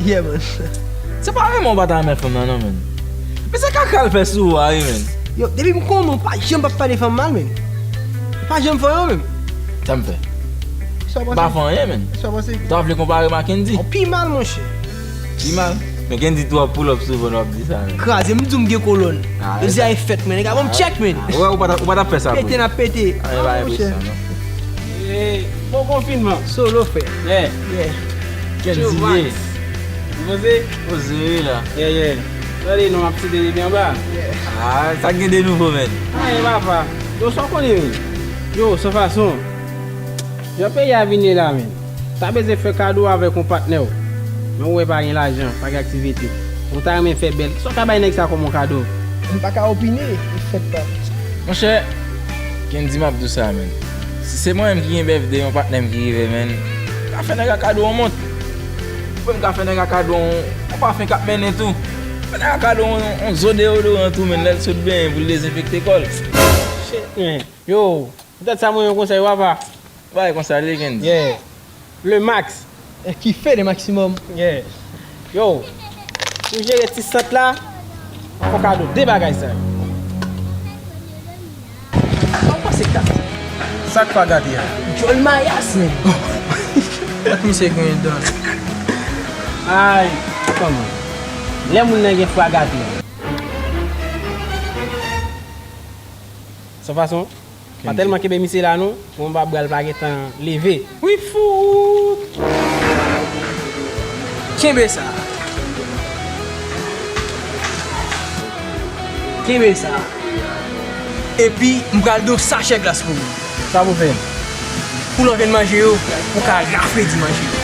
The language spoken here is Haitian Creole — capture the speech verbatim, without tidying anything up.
Yeah, man. Se pa renmen w pa ta renmen fanm nan, non, menn. Men se kaka l fè sou ou a, wi, menn. Yo, depi m konnen w pa janm p ap pale fanm mal, menn. Ou pa janm fè anyen, menn. Sa m fè? Sa w panse? M pa fè anyen, menn. Sa w panse? Ou ta vle konpare m a Kendy? Ou pi mal, monchè. Pi mal? Men Kendy twò pull up souvan w ap di sa, menn. Kraze m, di w m gen kolòn. Ah, yo di a e fèt, menn. Nèg a ban m tchèk, menn. Ah, ou pa t ap fè sa pou li. Pete n ap pete. Ah, e pa enpresyon, non. Bon konfinman. Solo, frè. Yeah. Yeah. Kendy ye. Ou poze? Poze, wi, la. Yeah, yeah. Tande non, m ap site depi anba. Ah, sa k gen de nouvo, menn? Anyen, papa. Yo, sa w konnen, menn? Yo, san fason. Jan peyi a vin ye la, menn. Ta bezwen fè kado avèk yon patnè w. Men ou wè pa gen lajan, pa gen aktivite. Ou ta renmen fè bèl. Sa w ka bay nèg sa kòm yon kado? M pa ka opine, e fèt pa. Monchè, Kendy, m ap di w sa, menn. Si se mwen menm ki gen bèvde yon patnè m ki rive, menn, m ka fè nèg la kado yon mont. Ou wè m ka fè nèg la kado yon, yon pafen k ap mennen tou. Fè nèg la kado yon, yon zo deyodoran tou, menn, lè l sot benyen pou l dezenfekte kò l. Shit, man. Yo, poutèt sa mwen yon konsèy, papa. Bay konsa l ye, Kendy. Yeah. Le max. Eh, ki fè le maximum. Yeah. Yo, pou jere ti sant la, fò kado de bagay sa yo. Sa w panse kat? Sa k pa gate a? Djòl mayas, men. Misye gen dan. Ay, kòman? Lè moun nan gen fwa gate. San fason. Pa tèlman kenbe misye la non, konba bral pa gentan leve. Wi fout! Kenbe sa. Kenbe sa. Epi, m pral do sachè glas pou ou. Sa pou fè? Pou lè w vin manje yo, ou ka rafredi manje yo.